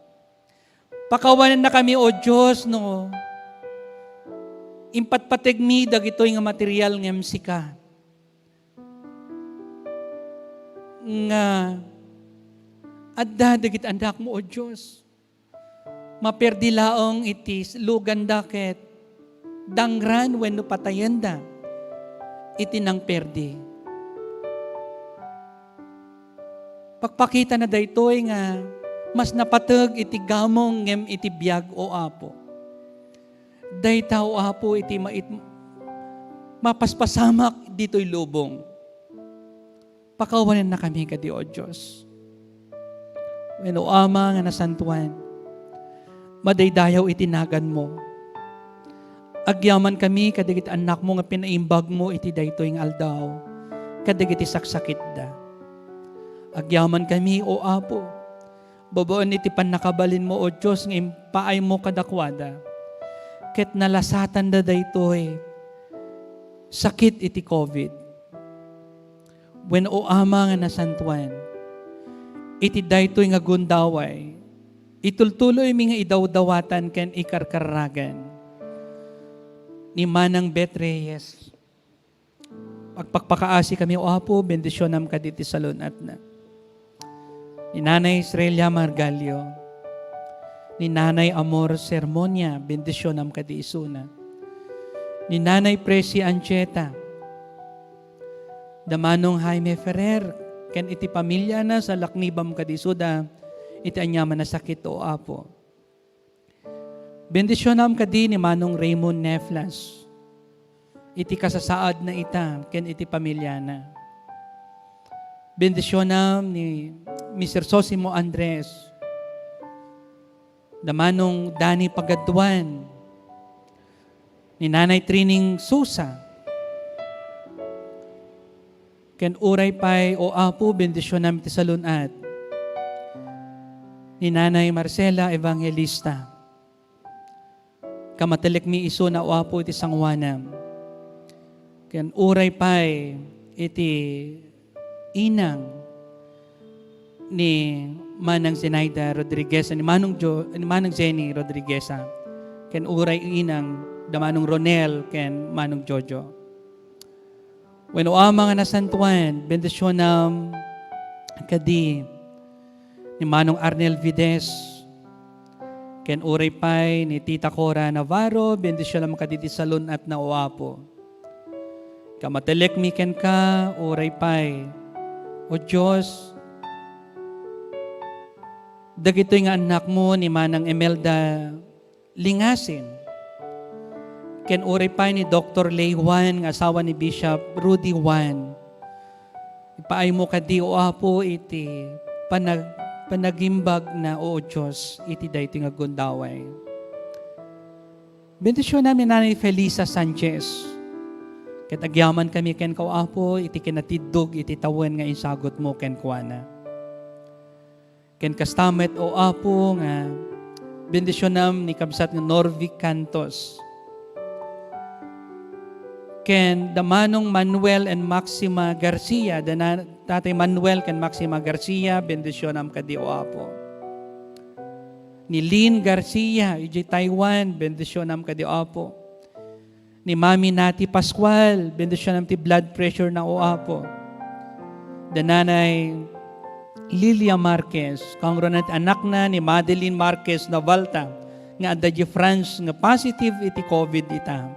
Pakawanennakami, O Dios, no impatpategmi dagitoy nga material ngem sika. Nga adda dagiti annakmo, O Dios. Maperdi laeng iti luganda ket dangran wenno patayenda iti nangperdi. Pakpakitana daytoy nga mas napateg iti gamong ngem iti biag, O Apo. Dayta, O Apo, iti mait-, mapaspasamak ditoy lubong. Pakawanennakami kadi, O Dios. Wen, O Ama nga nasantoan, madaydayaw iti naganmo. Agyamankami kadagiti annakmo nga pinaimbagmo iti daytoy nga aldaw, kadagiti saksakitda. Agyamankami, O Apo, babaen iti pannakabalinmo, O Dios, nga impaaymo kadakuada, ket nalasatanda daytoy sakit iti covid. Wen, O Ama nga nasantoan, iti daytoy nga gundaway, itultuloymi nga idawdawatan ken ikarkarragan ni Manang Beth Reyes. Agpakpakaasikami, O Apo, bendisionam kaditi salun-atna. Ni Nanay Estrella Margalio, ni Nanay Amor Sermonia, bendisionam kadi isuna. Ni Nanay Presi Ancheta, da Manong Jaime Ferrer, ken iti pamiliana, salaknibam kadi isuda iti aniaman a sakit, O Apo. Bendisionam kadi ni Manong Raymond Neflas iti kasasaadna ita ken iti pamiliana. Bendisionam ni Mister Sosimo Andres, da Manong Danny Pagaduan, ni Nanay Trining Susa, ken uray pay, O Apo, bendisionam ti salun-at ni Nanay Marcela Evangelista. Kamatelekmi isuna, O Apo, iti sangoanam. Ken uray pay iti inang ni Manang Zenaida Rodriguez, ni Manong Jo-, ni Manang Jenny Rodriguez, ah, ken uray inang da Manong Ronel ken Manong Jojo. Wen, O Ama nga nasantoan, bendisionam kadi ni Manong Arnel Vides, ken uray pay ni Tita Cora Navarro, bendisionam kadi ti salun-atna, O Apo. Kamatelekmi kenka, uray pay, O Dios, dagitoy nga annakmo ni Manang Imelda Lingasin, ken uray pay ni Doktor Ley Juan nga asawa ni Bishop Rudy Juan. Ipaaymo kadi, O Apo, iti panag-, panagimbagna, O Dios, iti daytoy nga gundaway. Bendisionam ni Nanay Felisa Sanchez. Ket agyamankami kenka, O Apo, iti kinatiddog iti tawen nga insagutmo kenkuana. Ken kasta met, O Apo, nga bendisionam ni kabsat nga Norvik Cantos. Ken da Manong Manuel and Maxima Garcia, da na-, Tatay Manuel ken Maxima Garcia, bendisionam kadi, O Apo. Ni Lynn Garcia, idiay Taiwan, bendisionam kadi, O Apo. Ni Mami Nati Pascual, bendisionam ti blood pressure na, O Apo. Da Nanay Lilia Marquez, kaangrunan ti anakna ni Madeline Marquez Navalta, nga adda di France nga positive iti covid ita.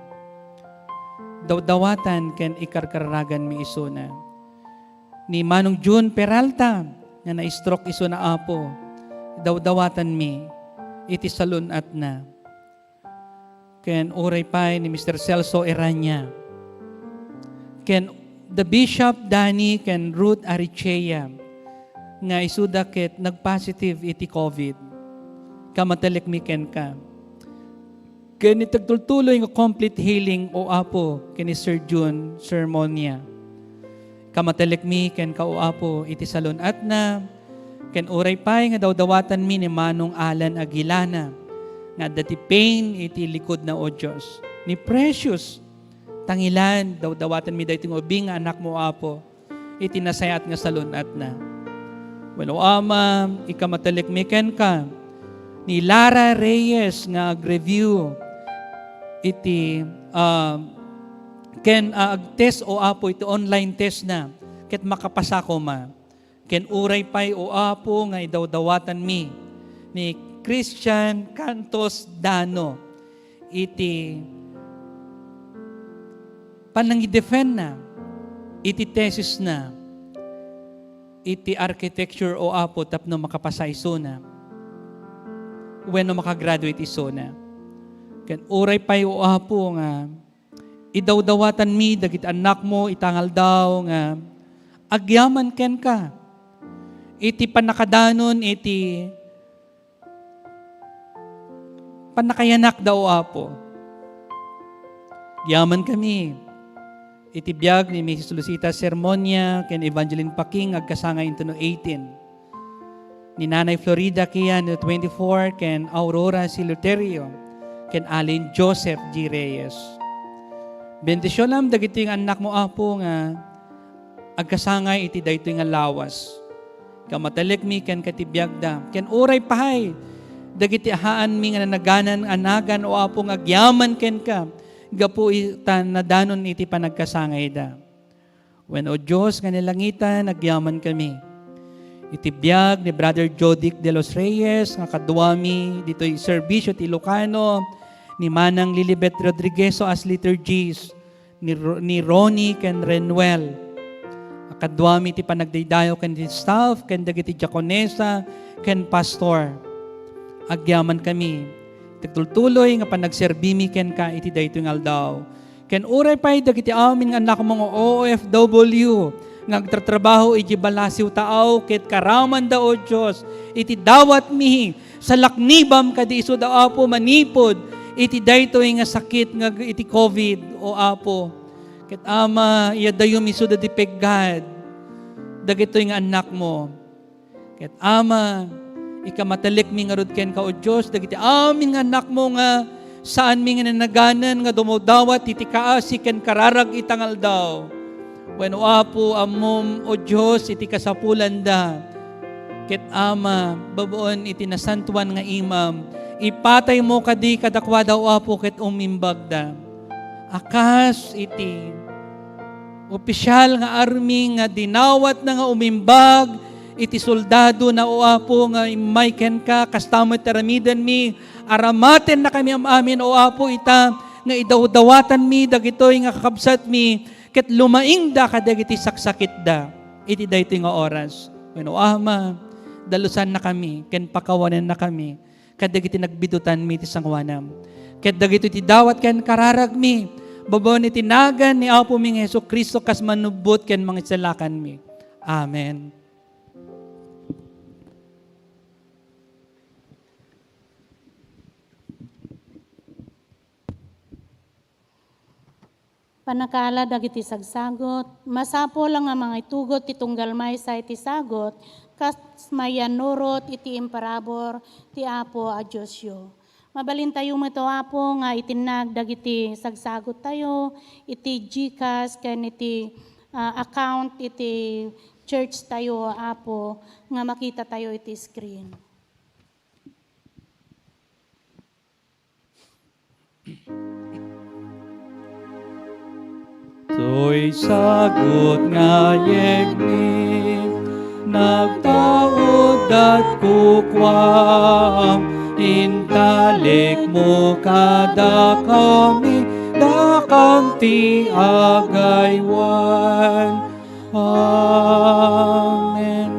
Dawdawatan ken ikarkarraganmi isuna. Ni Manong Jun Peralta, nga na-stroke isuna, Apo, dawdawatanmi iti salun-atna. Ken uray pay ni Mister Celso Erania. Ken the Bishop Danny ken Ruth Arichea nga isuda ket nagpositive iti covid. Kamatelekmi kenka. Ken iti agtultuloy nga complete healing, O Apo, ken ni Sir Jun Sermonia. Kamatelekmi kenka, O Apo, iti salun-atna, ken uray pay nga dawdawatanmi ni Manong Alan Aguilana, nga adda ti pain iti likudna, O Dios. Ni Precious Tangilan, dawdawatanmi daytoy nga ubing nga anakmo, Apo, iti nasayaat nga salun-atna. Wen, O Ama, ikamatelekmi kenka, ni Lara Reyes nga ag-review iti, ah, ken, ah, ag-test, O Apo, iti online test na, ket makapasa koma. Ken uray pay, O Apo, nga idawdawatanmi ni Christian Cantos Dano iti panangidefendna iti thesis na. iti architecture, O Apo, tapno makapasa isuna wenno makagraduate isuna. Ken uray pay, O Apo, nga idawdawatanmi dagiti annakmo ita nga aldaw nga agyaman kenka iti pannakadanon iti pannakayanakda, O Apo. Agyaman kami iti biag ni Misis Lucita Sermonia ken Evangeline Paking agkasangay inton eighteen. Ni Nanay Florida Kian no twenty-four ken Aurora Siluterio ken Alin Joseph G. Reyes. Bendisionam dagitoy nga annakmo, Apo, nga agkasangay iti daytoy nga lawas. Ikaw matalekmi kenka iti biagda, ken uray pay dagiti haanmi nga nanaganan a nagan, O Apo, nga agyaman kenka gapu ita nadanon iti panagkasangayda. Wen, O Dios nga nalangitan, agyaman kami. Iti biag ni Brother Jodic de los Reyes nga kaduami ditoy serbisio ti Ilocano, ni Manang Lilibet Rodriguez as liturgist, ni Ro-, ni Ronnie ken Renuel. Kaduami ti panagdaydayaw ken ti staff, ken dagiti diakonesa, ken pastor. Agyaman kami. Ti agtultuloy nga panagserbimi kenka iti daytoy nga aldaw. Ken uray pay dagiti amin nga annakmo nga O F W nga agtratrabaho iti balasiw taaw ket karamanda, O Dios, iti dawatmi, salaknibam kadi isuda, Apo, manipud iti daytoy nga sakit nga iti covid, O Apo. Ket Ama, iyadayo isuda ti peggad dagitoy nga annakmo. Ket Ama, ikaw matalekmi ngarud kenka, O Dios, dagiti amin nga annakmo nga saanmi nga nanaganan nga dumawdawat iti kaasi ken kararag ita nga aldaw. Wen, O Apo, ammom, O Dios, iti kasapulanda. Ket Ama, babaen iti nasantoan nga imam, ipataymo kadi kadakuada, O Apo, ket umimbagda. A kas iti opisial nga army nga dinawatna nga umimbag iti soldadona, O Apo, nga immay kenka, kasta met ti aramidenmi, aramatennakami am-amin, O Apo, ita nga idawdawatanmi dagitoy nga kakabsatmi, ket lumaingda kadagiti saksakitda iti daytoy nga oras. Wen, O Ama, dalusannakami ken pakawanennakami kadagiti nagbidutanmi iti sangoanam. Ket dagitoy ti dawat ken kararagmi, babaen iti nagan ni Apomi nga Jesu-Cristo, kas manubbot ken mangisalakanmi. Amen. Pannakaala dagiti sagsagot. Masapul nga mangitugot ti tunggal maysa iti sagut, kas mayannurot iti imparabur ti Apo a Diosyo. Mabalintayo met, O Apo, nga itinnag dagiti sagsagottayo iti GCash ken iti, ah, account iti church tayo, Apo, nga makitatayo iti screen. Toy sagut nga yegmi, nagtaud dat kukuam, intalekmo kadakami, dakam ti agaywan. Amen.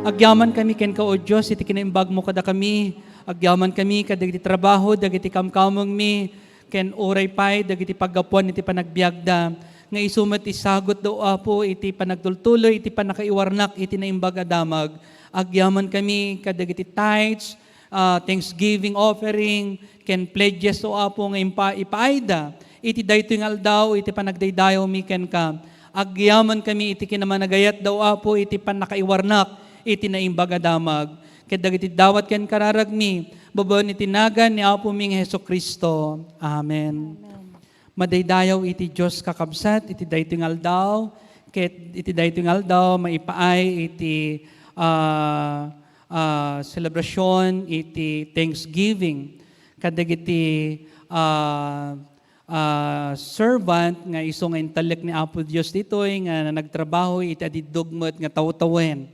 Agyamankami kenka, O Dios, iti kinaimbagmo kadakami. Agyamankami kadagiti trabaho dagiti kamkamengmi, ken uray pay dagiti paggapuan iti panagbiagda, nga isu met ti sagutda, O Apo, iti panagtultuloy iti pannakaiwarnak iti naimbag a damag. Agyamankami kadagiti tithes, ah, thanksgiving offering, ken pledges, O Apo, nga impa-, ipaayda iti daytoy nga aldaw iti panagdaydayawmi kenka. Agyamankami iti kinamanagayatda, O Apo, iti pannakaiwarnak iti naimbag a damag. Ket dagiti dawat ken kararagmi, babaen iti nagan ni Apomi nga Jesu-Cristo. Amen. Amen. Madaydayaw iti Dios, kakabsat, iti daytoy nga aldaw, ket iti daytoy nga aldaw, maipaay iti, ah, ah, selebrasyon iti Thanksgiving. Kadagiti, ah, ah, servant nga isu nga intalek ni Apo Dios ditoy nga nagtrabaho iti adiddog met nga tawtawen.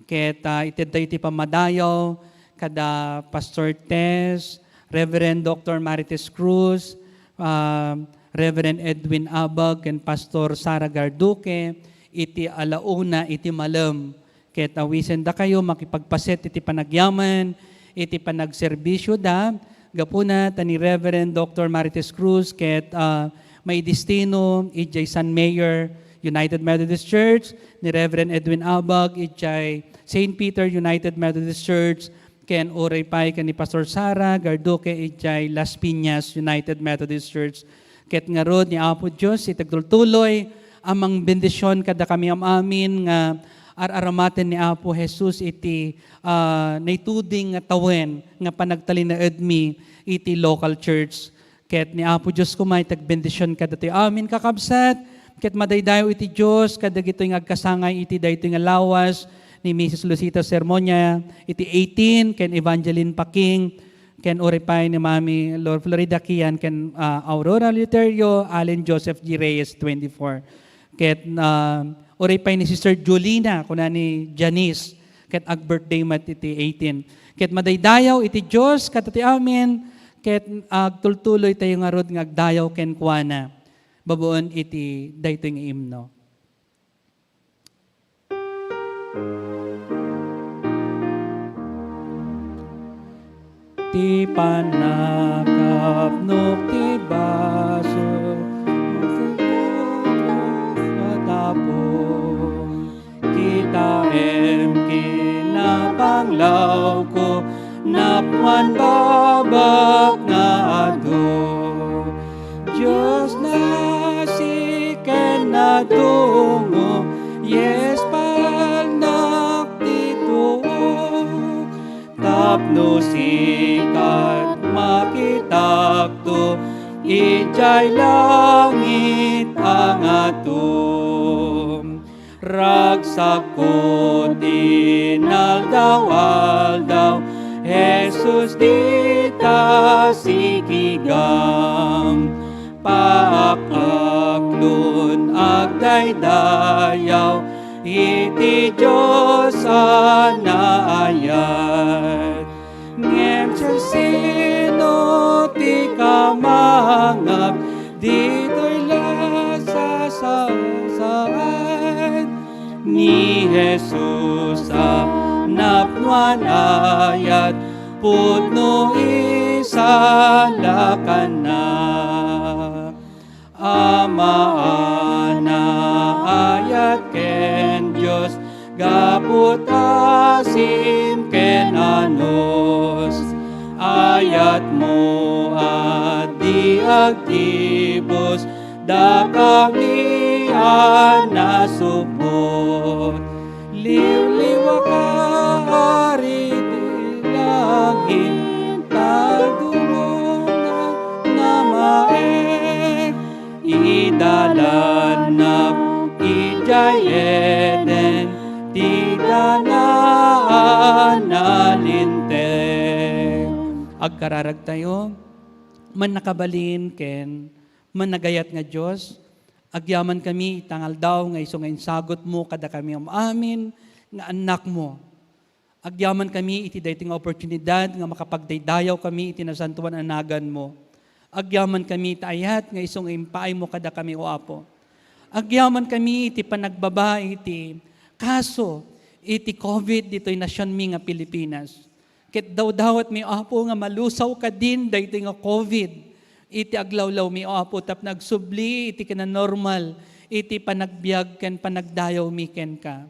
Ket, ah, itedda iti pammadayaw kada Pastor Tess, Reverend Doctor Marites Cruz, ah, Reverend Edwin Abag, ken Pastor Sara Garduque iti alauna iti malem. ket awisendakayo makipagpaset iti panagyaman iti panagserbisioda. Gapuna ta ni Reverend Doctor Marites Cruz ket, ah, maidestino idiay San Mayor United Methodist Church, ni Reverend Edwin Abag idiay Saint Peter United Methodist Church, ken uray pay ken ni Pastor Sara Garduque idiay Las Piñas United Methodist Church. Ket ngarud ni Apo Dios iti agtultuloy a mangbendision kadakami am-amin nga ar-aramaten ni Apo Jesus iti, ah, naituding nga tawen nga panagtalinaedmi iti local church. Ket ni Apo Dios koma iti agbendision kadatoy amin, kakabsat, ket madaydayaw iti Dios kadagitoy nga agkasangay iti daytoy nga lawas ni Missus Lucita Sermonia iti eighteen, ken Evangeline Paking, ken uray pay ni Mami Lor Florida Kian, ken, ah, Aurora Luterio, Allen Joseph G. Reyes, twenty-four. Ket, ah, uray pay ni Sister Julina, kuna ni Janice, ket ag-birthday met iti eighteen. Ket madaydayaw iti Dios kadatoy amin, ket agtultuloy tayo ngarud nga agdayaw kenkuana babaen iti daytoy nga imno. Ti pannakapnok ti basol, matapong kitaem kinapanglawko, napnoan babak nga adu. Dios, nasiken nadungo, yes, palnak ti tuo. Tapno sika makitakto idiay langit a ngato. Ragsakko ti naldaw-aldaw, Jesus, dita sikigam. Paak-aklon agdaydayaw iti Dios a naayat. Ngem siasino ti kamangngeg ditoy la sasaad? Ni Jesus a napnoan ayat, pudno isalakannak. Ama a naayat ken Dios, gapu ta sim ken anus, ayatmo a di agdibus, dakami a nasupot. Liwliwa ka, Ari ti langit, ta dumungak nga maek. Idalannak idiay Eden, ti dana a nalinteg. Agkararagtayo, mannakabalin ken mannagayat nga Dios, agyamankami ita nga aldaw nga isu nga insagutmo kadakami am-amin nga annakmo. Agyamankami iti daytoy nga oportunidad nga makapagdaydayawkami iti nasantoan a naganmo. Agyamankami iti ayat nga isu nga impaaymo kadakami, O Apo. Agyamankami iti panagbaba iti kaso iti covid ditoy nasionmi nga Pilipinas. Ket dawdawatmi, Apo, nga malusaw kadin daytoy nga covid iti aglawlawmi, O Apo, tapno agsubli iti kinanormal iti panagbiag ken panagdayawmi kenka.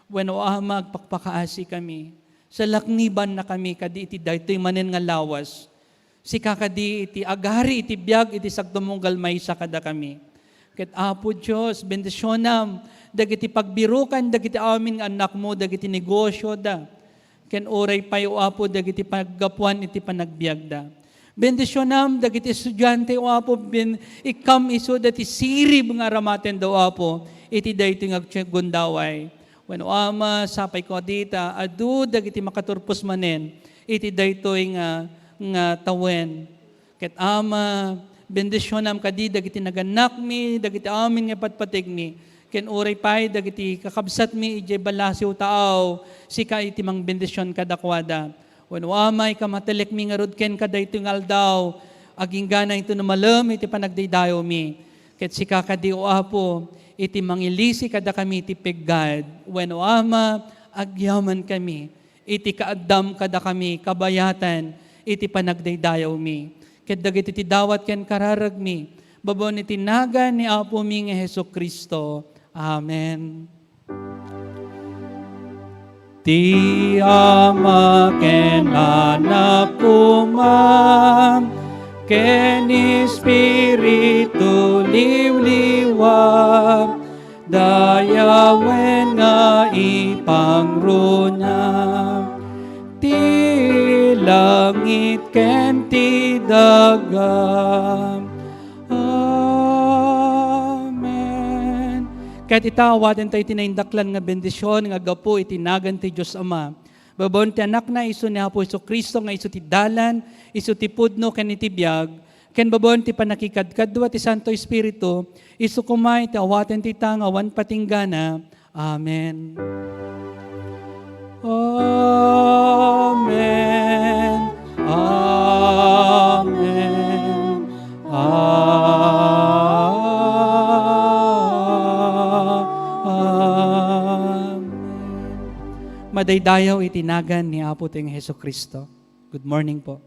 Wen, O Ama, agpakpakaasikami. Salaknibannakami kadi iti daytoy manen nga lawas. Sika kadi iti agari iti biag iti sagtumunggal maysa kadakami. Ket, Apo Dios, bendisionam dagiti pagbirukan dagiti amin nga annakmo dagiti negosioda. Ken uray pay, O Apo, dagiti paggapuan iti panagbiagda. Bendisionam dagiti estudiante, O Apo, ben-, ikkam isuda ti sirib nga aramatenda, O Apo, iti daytoy nga aggundaway. Wen, O Ama, sapay kadi ta adu dagiti makaturpos manen iti daytoy nga, nga tawen. Ket, Ama, bendisionam kadi dagiti nagannakmi, dagiti amin nga patpategmi, ken uray pay dagiti kakabsatmi idiay ballasiw taaw, sika iti mangbendision kadakuada. Wen, O Ama, ikamatelekmi ngarud kenka daytoy nga aldaw, agingga inton umalem iti panagdaydayawmi. Ket sika kadi, O Apo, iti mangilisi kadakami iti peggad. Wen, O Ama, Agyamankami iti kaaddam kadakami kabayatan iti panagdaydayawmi, ket dagiti ti dawat ken kararagmi, babaen iti nagan ni Apomi nga Jesu-Cristo. Amen. Ti Ama ken Anak koma, ken Espiritu liwliwa, dayawen nga ipangruna ti langit ken ti daga. Amen. Ket ita, awaten tayo ti naindaklan nga bendision nga aggapu iti nagan ti Dios Ama. Babaen ti Anakna, isu ni Apo Jesu-Cristo nga isu ti dalan, isu ti pudno ken iti biag, ken babaen ti pannakikadkadua ti Santo Espiritu, isu koma iti awaten ti ita nga awan patinggana. Amen. Amen. Amen. Amen. Madaydayaw iti nagan ni Apo tayong Jesu-Cristo. Good morning po.